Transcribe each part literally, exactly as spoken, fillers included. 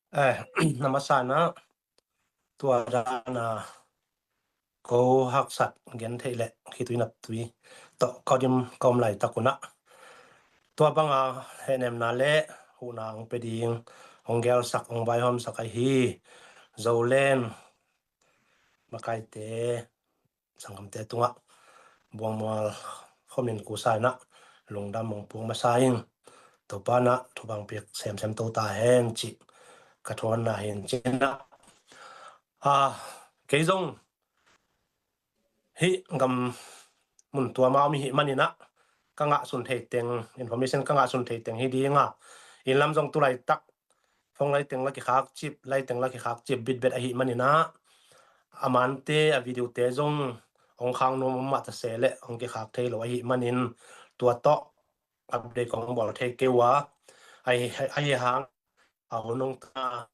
Eh, na masa in ah tua dan a ko haksat gen theih leh khitui naptui tawh ka dim ka om laitak un ah tua banga hehnemna le huhna hong pia ding hong gelsak hong vaihawmsak ahi Zoland makaite, sanggamte tungah Buangmual khuamin kusa in ah lungdam hong puak masa ing. Topa in ah thupha hong piak semsem to ta hen cih ka thuanna hi in cih in ah, ah, kei zong hih gam mun tuam ah om i hih manin ah ka ngah sun thei teng, information ka ngah sun thei teng hi ding a, inn lam zong tu laitak phone line teng la kikhak cip, line teng la kikhak cip bitbet ahih manin ah, a mante a video te zong hong khak nuam om mah ta se leh hong kikhak thei lo ahih manin tua tawh update kong bawl thei kei uh a, ahi, ahi hang a hun hong ta,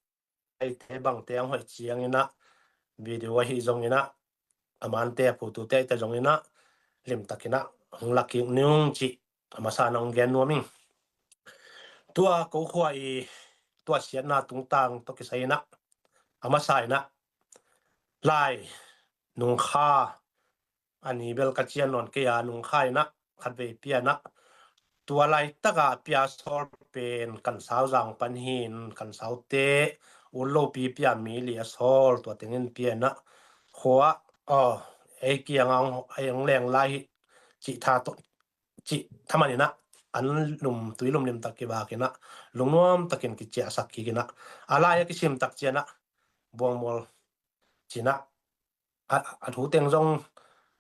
a ite bangte hong hoih ciangin ah video ahi zongin ah, a mante a phutute a ite zongin ah limtakin ah hong la kik ni ung cih a masa in ah hong gen nuam ing. Tua ko khua i tuahsiatna tungtang tawh kisai in ah, a masa in ah lai nungkha, a ni bel ka cian nawn kei a, nungkha in ah khatvei pia in ah, tua laitak a pia sawl pen Kansau zang pan hi in, Kansaute ut lopi pia mi li a sawl, tua tengin pia in ah khua, aw, ei kiang a hong, ei hong leng lai hi cih tha tawh, cih thaman in ah an lum, tui lum limtak kivak in ah lungnuam takin kiciahsak kik in ah, a lai a kisim tak ciang ah Buangmual ci in ah, a, a thu teng zong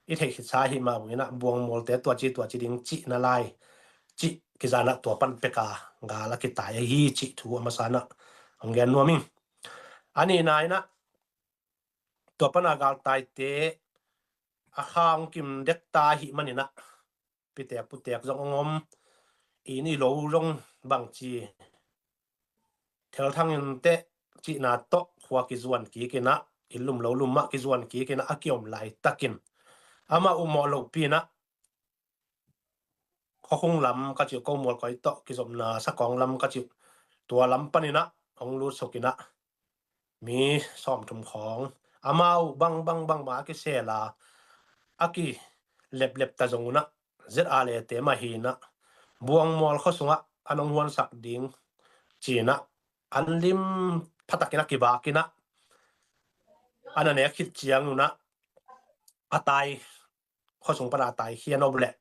i theih khitsa hi mah bangin ah Buangmualte tua ci tua ci ding cihna lai cih kiza in ah tua pan pek a gal a kitai ahi cih thu a masa in ah hong gen nuam ing. A nihna in ah tua pan a galtaite a kha hong kim dek ta ahih manin ah pitek putek zong hong om, inn i lo zong bangci thelthang in teh cihna tawh khua kizuan kik in ah, inn lum lo lum mah kizuan kik in ah a kiom laitakin amah uh mawh lopi in ah Khuakhung lam ka cih uh, Ko Mual koi tawh kizopna Sakawng lam ka cih uh, tua lam panin ah hong lutsuk in ah mi sawmthum khawng amau bang bang bang mah a kisel a, a kileplep ta zong un ah Z R A te mah hi in ah Buangmual khua sungah an hong huansak ding ci in ah an lim phatakin a kibak in ah, an a nek khit ciang un ah a tai, khua sung pan a taikhia nop leh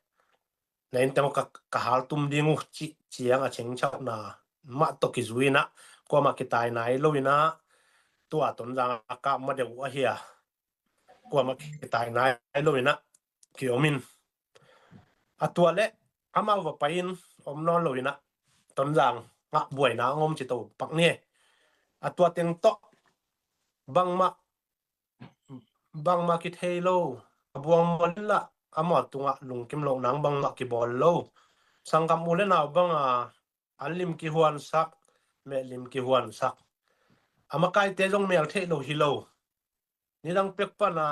na inn teng uh ka, ka hal tum ding uh cih ciang a cengchauhna mah tawh kizui in ah, kuamah kitai nai lo in ah, tua Tonzang a kap ma deuh uh ahi a, kuamah kitai nai lo in ah kiom in, a tua leh amau va pai in om nawn lo in ah Tonzang ah buaina hong om ci to pak ni. A tua teng tawh bangmah, bangmah kithei lo, a Buangmual in lah amau tungah lungkim loh nang bangmah kibawl lo. Sanggam u le nau banga an lim kihuansak, meh lim kihuansak, a makaite zong mel theih lo hi lo. Nidang pek pan a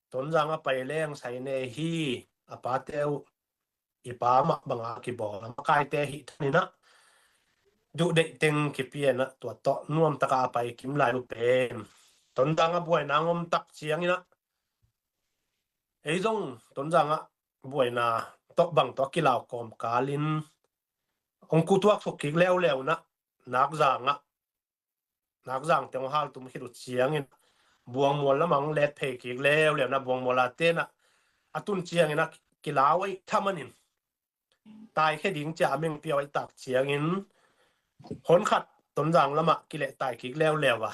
Tonzang a pai leng sai ne hi, a pate uh i pa mah banga kibawl a makaite hih than in ah duhdeih teng kipia in ah tua tawh nuamtaka a pai kim lai uh pen Tonzang a buaina hong om tak ciang in ah, ei zong Tonzang ah buaina tawh bang tawh a kilau kawmkal in hong kutuak suk kik leuleu in ah Nakzang ah, Nakzang teng hong haltum khit uh ciangin Buangmual lamah hong let phei kik leuleu in ah Buangmual a ten ah a tun ciangin ah kilau aih thaman in taikhia ding cia a meng pia uh aih tak ciangin hon khat Tonzang lamah kileh tai kik leuleu a,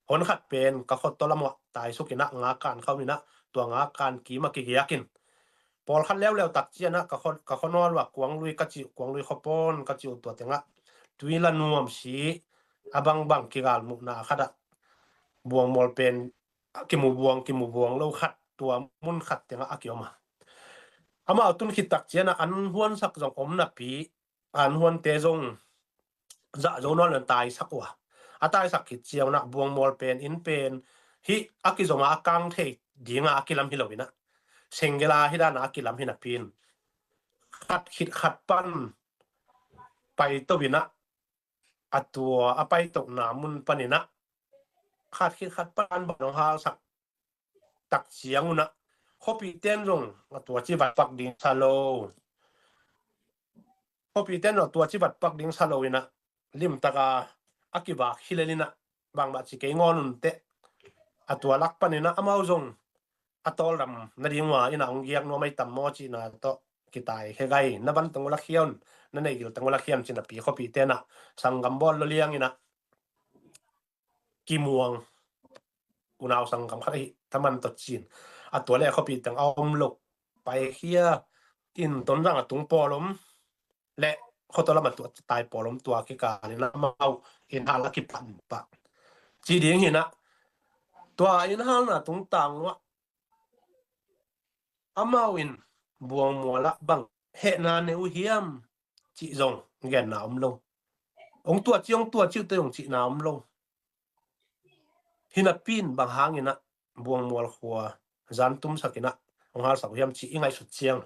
hon khat pen ka khua tawh lamah taisuk in ah nga kan khawm in ah tua nga kan kim a kigiak in pawlkhat leuleu tak ciang ah ka khua, ka khua nawl uh a Kuanglui ka cih uh, Kuanglui khuapawn ka cih uh, tua teng ah tui la nuam si a bangbang kigalmuhna khat ah Buangmual pen kimu buang, kimu buang lo khat tua mun khat teng ah a kiom a. Amau tun khit tak ciang ah an huansak zong om napi, an huante zong zah zo nawn lo in taisak uh a. A taisak khit ciang un ah Buangmual pen inn pen hih a kizom a a kang thei ding a a kilam hi lo in ah, single a hih dan a a kilam hi napi in khat khit khat pan pai to in ah a tua a paitokna mun panin ah khat khit khat pan ban hong halsak tak ciangun ah khuapihte in zong a tua ci vatpak ding sa lo. Khuapihte in zong a tua ci vatpak ding sa lo in ah limtak a a kivak hi lel in ah bangmah ci kei ngawn un teh, a tua lak panin ah amau zong a tawldam nading uh a in ah hong giak nuam ahi tam maw cihna tawh kitai khe gai. Na van teng uh la khia un, na neih gil teng uh la khia un ci napi khuapihte in ah sanggam bawl lo liang in ah kimuang, unau sanggam khat ahi thaman tawh ci-in a tua leh khuapi teng a om lo, paikhia in Tonzang a tung pawl om leh khuato lam a tuah tai pawl om, tua kikal in amau inn hal a kipan pah ci ding hi in ah, tua inn halna tungtang uh ah amau in Buangmual ah bang hehna nei uh hiam cih zong genna om lo. Hong tua ci, hong tua ci uh teh zong cihna om lo. Hi napi in bang hangin ah Buangmual khua zan tumsak in ah hong halsak uh hiam cih i ngaihsut ciang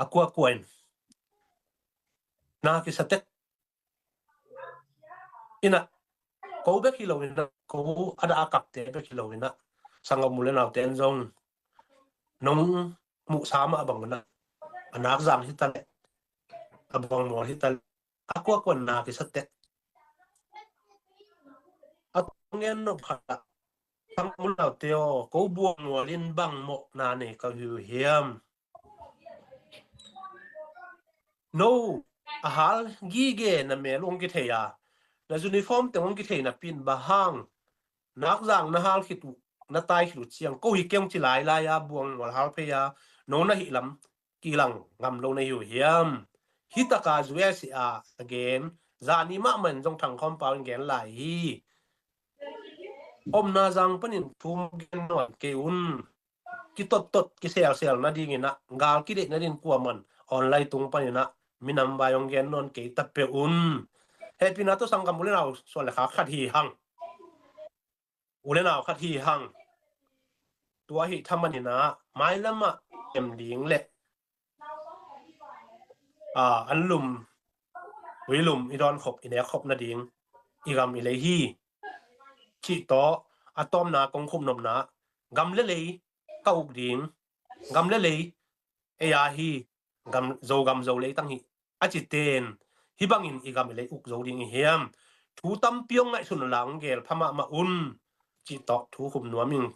a kuakua in na kisa tek in ah, ko bek hi lo in ah, ko a dah a kapte bek hi lo in ah, sanggam u le naute in zong nong muhsa mah bang un ah, a Nakzang hi ta leh, a Buangmual hi ta leh, a kuakua in na kisa tek. A tua ngen nop khat ah, sanggam u le naute aw, ko Buangmual in bang mawhna nei ka hi uh hiam? No a hal gige na mel uh hong kithei a, na uniform teng hong kithei napi in bang hang Nakzang na hal khit uh, na tai khit uh ciang ko hi keng ci lailai a Buangmual hal phei a, no na hih lam kilang ngam lo na hi uh hiam? Hi taka U S A a gen, zani mahmah in zong Thang Khawm Pau in gen lai hi. Omna zang panin thu gen nawn kei un. Kitottot kiselsel nadingin ah, gal kideih nadingin kuaman online tung panin ah minam vai hong gen nawn kei ta peuh un. Hehpihna tawh sanggam u le nau suan le khak khat hi hang, u le nau khat hi hang. Tua hi thaman in ah mailam ah em ding leh, aa, an lum, ui lum i dawn khop, i nek khop nading i gam i lei hi cih tawh, a tawpna kong khupnopna, gam le lei ka uk ding, gam le lei ei a hi, gam, Zogam Zo leitang hi a cite in, hih bangin i gam i lei uk zo ding i hiam? Thu tampi hong ngaihsun unla hong gel pha mahmah un cih tawh thu khum nuam ing.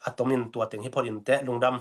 A tomin tua teng hi phot in teh, lungdam.